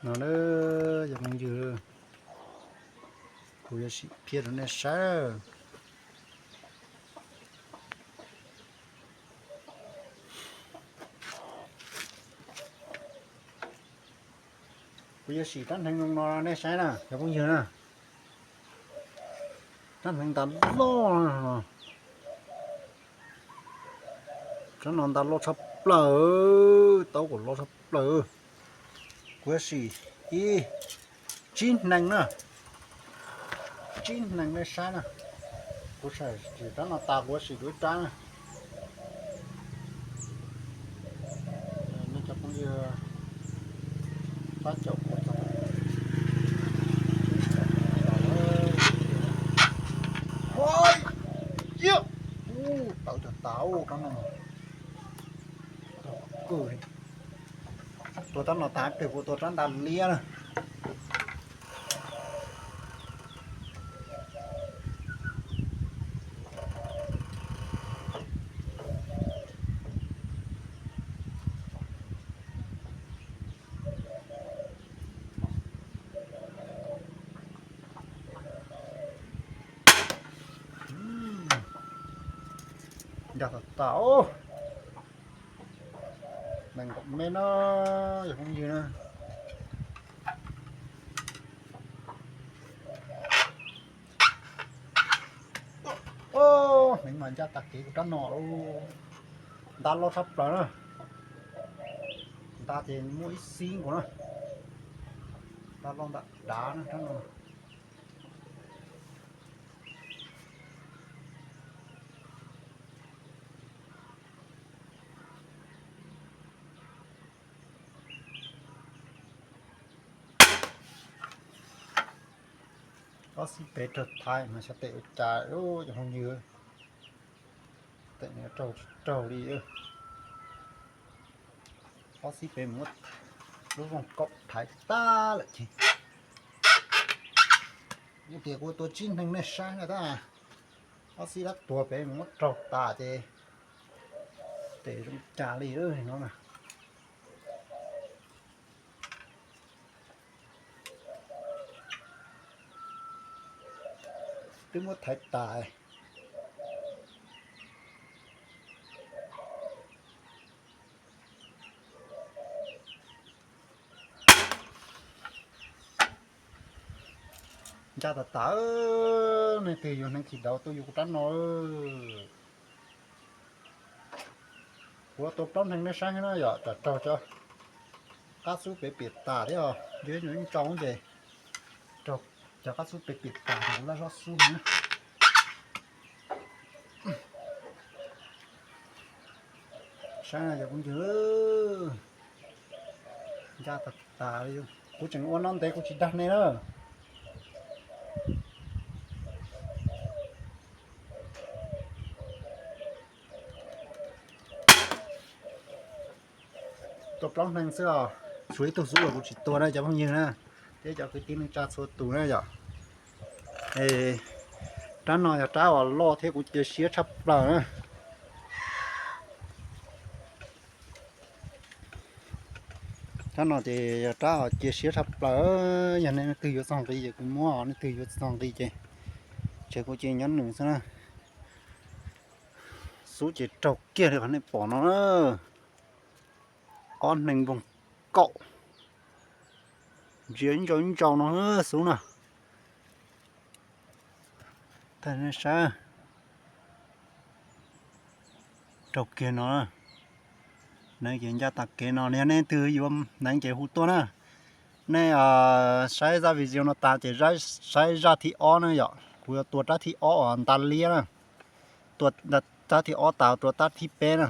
No na, cov phooj ywg, kuv yuav sim phiab rau nej saib. Kuv yuav sim rab hneev zoo no nej saib na cov phooj ywg na. Rab hneev ntas loj no, rab no ntas loj tshaj plaws, taub kom loj tshaj plaws. Kuv yuav sim ib, tsib hneev na, tsib hneev nej saib na. Kuv sim rab no tas kuv yuav sim dua ib rab na. Nej cov phooj ywg, pab caum kuv txog. Ua, tawv tag tas rab no. Tua rab no tas pem kuv tua rab ntas liab na. Ncaj tas tas, nees nkaum mev no, yog phooj ywg na. Hneev mas ncaj tag kev kuv rab no, nta loj tshaj plaws na. Nta ces muaj ib xib nkaus na. Nta loj nta dav na rab no. Ob xib pem raug thaiv mas xyov tes ua cas, cov phooj ywg, tes raug tsis raug li. Ob xib pem mus muab lub vooj kaum thaiv tag lawm ces, ib tias kuv tua tsib hneev nej saib na tab, ob xib dab tuag pem mus muab raug tas ces tes zoo cas li no na. Twb muab thaiv tas. Ncaj tas tas, nej twg yuav hneev thim daus tuaj yuav kuv rab no. Kuv tua plaub hneev nej saib na yom, tsam raug cov qab xub pem piam tas thiab os, yog ib nyuag ib ntsaus ces raug cov qab xub pem piam tas, kuv laj zoj xub na. Saib cov phooj ywg, ncaj tas tas li. Kuv tseem ua no ntev kuv tsis dag nej na. Tua plaub hneev xwb os, tshuav ib tug xub los kuv tsis tua na cov phooj ywg na, thiab cov kwv tij neej tsa txhua tus na yom. Rab no yog rab uas loj thiab kuv cia siab tshaj plaws na. Rab no ces yog rab uas cia siab tshaj plaws, yog nej leej twg yuav txog nqi ces kuv muab, nej leej twg yuav tsis txog nqi ces tseg kuv cia nyob nws xwb na. Xub ces raug kiag li qhov nej pom no na. Ob hneev voog kaum, ntsia ib ntsau ib ntsau no xub na. Thaij nej saib, raug kiag no. Hneev ces ncaj tas kev no, yog nej leej twg yuav hneev ces hu tuaj na. Nej saib zaj video no tas ces saib zaj thib ob na yom, kuv yuav tua rab thib ob uas nta liab na. Tua rab thib ob tas tua rab thib peb na.